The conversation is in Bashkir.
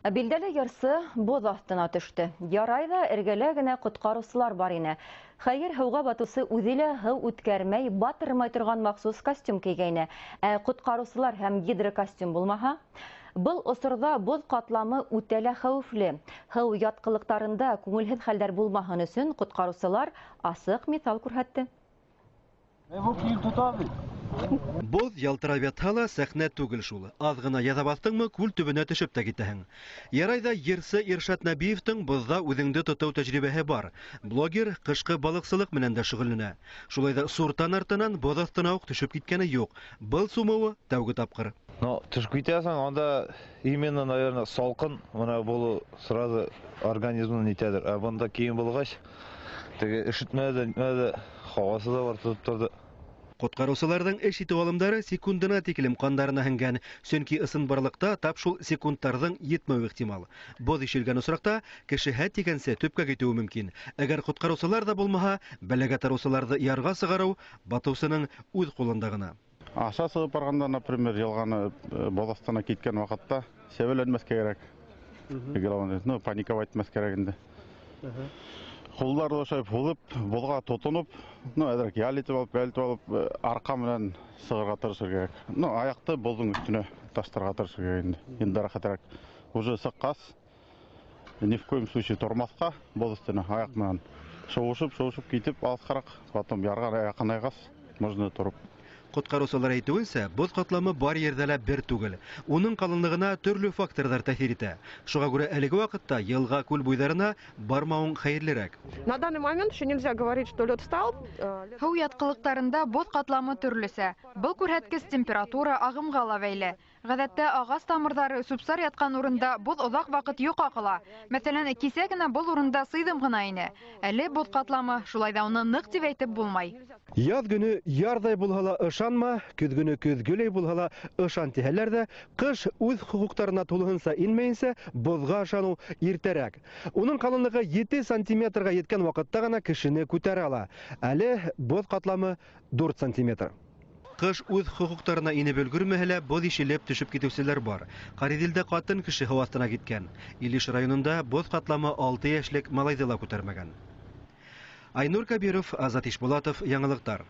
Билдәле йырсы боҙ аҫтына төштө. Ярай ҙа эргәлә генә ҡотҡарыусылар бар ине. Хәйер, һыуға батыусы үҙе лә һыу үткәрмәй, батырмай торған махсус костюм кейгәйне. Ә ҡотҡарыусылар һәм гидрокостюм булмаһа, был осорҙа боҙ ҡатламы үтә лә хәүефле. Һыу ятҡылыҡтарында күңелһеҙ хәлдәр булмаһын өсөн ҡотҡарыусылар асыҡ миҫал күрһәтте. Боҙ ялтырап ятһа ла сәхнә түгел шул. Аҙ ғына яҙа баҫтыңмы, күл төбөнә төшөп тә китәһең. Ярай ҙа йырсы Иршат Нәбиевтың боҙҙа үҙеңде тотоу тәжрибәһе бар. Блогер ҡышҡы балыҡсылыҡ менән дә шөғөлләнә. Шулай ҙа суртан артынан боҙ аҫтына уҡ төшөп киткәне юҡ. Был сумыуы тәүге тапҡыр. Но төшөп китәһең, анда именно, наверное, салҡын, мына булыу сразу организмын нитәдер. Ә бында кейем булғас, теге өшөтмәне дә, нитмәне дә, һауасы да бар, тотоп торҙо. Ҡотҡарыусыларҙың эш итеү алымдары секундына тиклем ҡандарына һеңгән, сөнки ысынбарлыҡта тап шул секундтарҙың етмәүе ихтимал. Боҙ ишелгән осраҡта кеше һә тигәнсе төпкә китеүе мөмкин. Әгәр ҡотҡарыусылар ҙа булмаһа, бәләгә тарыусыларҙы ярға сығарыу батыусының үҙ ҡулында ғына. Аша сығып барғанда, например, йылғаны боҙ аҫтына киткән ваҡытта сәбәләнмәҫкә кәрәк. Ну, паниковать итмәҫ кәрәк инде. Ҡулдарҙы ошолай һуҙып, боҙға тотоноп, ну, әҙерәк ял итеп алып, ял итеп алып, арҡа менән сығырға тырышыр кәрәк. Ну, аяҡты боҙҙоң өҫтөнә таштарға тырышыр кәрәк инде. Инде рәхәтерәк. Уже сыҡҡас, ни в коем случае тормаҫҡа боҙ өҫтөнә аяҡ менән шыуышып, шыуышып китеп алыҫҡараҡ, потом ярға яҡынайғас, можно тороп. Ҡотҡарыусылар әйтеүенсә, боҙ ҡатламы бар ерҙә лә бер түгел. Уның ҡалынлығына төрлө факторҙар тәьҫир итә. Шуға күрә әлеге ваҡытта йылға, күл буйҙарына бармауың хәйерлерәк. На данный момент еще нельзя говорить, что лед встал. Һыу ятҡылыҡтарында боҙ ҡатламы төрлөсә. Был күрһәткес температура, ағымға ла бәйле. Ғәҙәттә ағас тамырҙары, сүп-сар ятҡан урында боҙ оҙаҡ ваҡыт йоҡа ҡала. Мәҫәлән, кисә генә был урында сыйҙым ғына ине. Әле боҙ ҡатламы, шулай ҙа уны ныҡ тип әйтеп булмай. Яҙ көнө ярҙай булһа ла ышанма, көҙ көнө көҙгөләй булһа ла ышан тиһәләр ҙә, ҡыш үҙ хоҡуҡтарына тулыһынса инмәйенсә боҙға ышаныу иртәрәк. Уның ҡалынлығы 7 сантиметрға еткән ваҡытта ғына кешене күтәрә ала. Әле боҙ ҡатламы 4 сантиметр. Ҡыш үҙ хоҡуҡтарына инеп өлгөрмәһә лә, боҙ ишелеп төшөп китеүселәр бар. Ҡариҙелдә ҡатын кеше һыу аҫтына киткән. Илеш районында боҙ ҡатламы 6 йәшлек малайҙы ла күтәрмәгән. Айнур Кабиров, Азат Ишбулатов, Яңылыҡтар.